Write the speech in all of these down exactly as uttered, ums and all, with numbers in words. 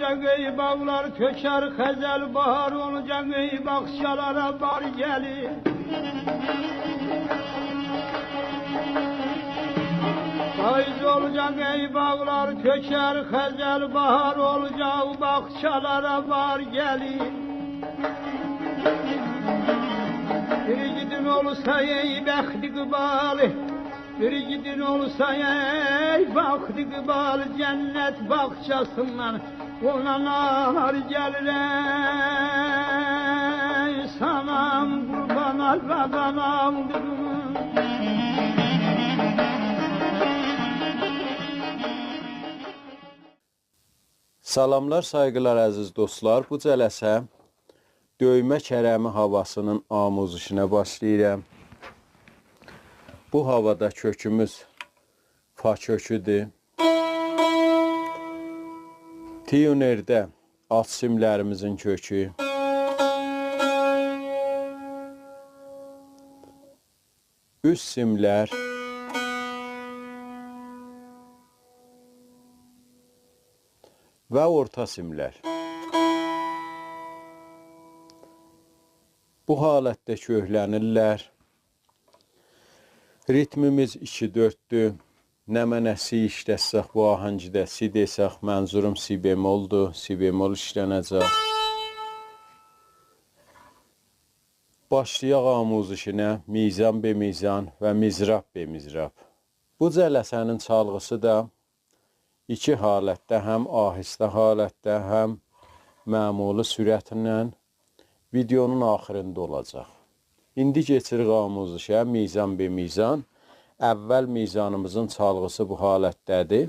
قئی باغلار کؤچر خزل، باهار اولونجا قئی باغچالارا بار گلیر. پاییز اولونجا قئی باغلار کؤچر خزل، باهار اولونجا باغچالارا بار گلیر. بیر ایگیدین اولسا ای بخت اقبالی، بیر ایگیدین اولسا ای بخت اقبالی، جنت باغچاسیندان اونا نار گلیر، ای سنام قوربان آلدیغیم. سلاملار، سایغیلار، عزیز دوستلار. بو جلسه دؤیمه کرمی هاواسینین آموزشینه باشلاییرام. بو هاوادا کؤکوموز فا کؤکودور. تیونرده آلت سیملریمیزین کؤکو، اوست سیملر و اورتا سیملر. بو حالتده کؤکلنیرلر. ریتمیمیز ایکی دؤرددور. نمنه سی ایشلتسک، بو آهنگده سی دئسک، منظوروم سی بمولدور، سی بمول ایشلنه‌جک. باشلایاق آموزشینه میزان به میزان و مضراب به مضراب. بو جلسه‌نین چالغیسی دا ایکی حالتده، هم آهسته حالتده، هم معمولی سرعتله ویدئونون آخیریندا اولاجاق. ایندی کئچیریک آموزشه، میزان به میزان. اول میزانیمیزین چالغیسی بو حالتده‌دیر.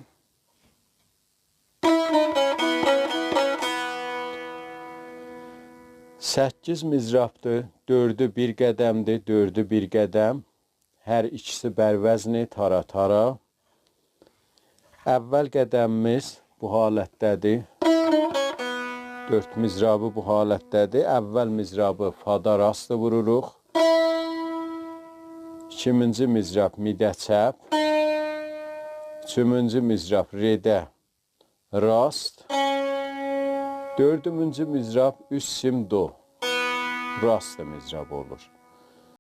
سککیز مضرابدیر، دؤردو بیر قدمدیر، دؤردو بیر قدم. هر ایکیسی بر وزن تارا تارا. اول قدمیمیز بو حالتده‌دیر. دؤرد مضرابی بو حالتده‌دیر. اول مضرابی فادا راست ووروروق. ایکیمینجی مضراب می‌ده چپ. اوچومونجو مضراب رئده راست. دؤردومونجو مضراب اوست سیم دو. راست مضراب اولور.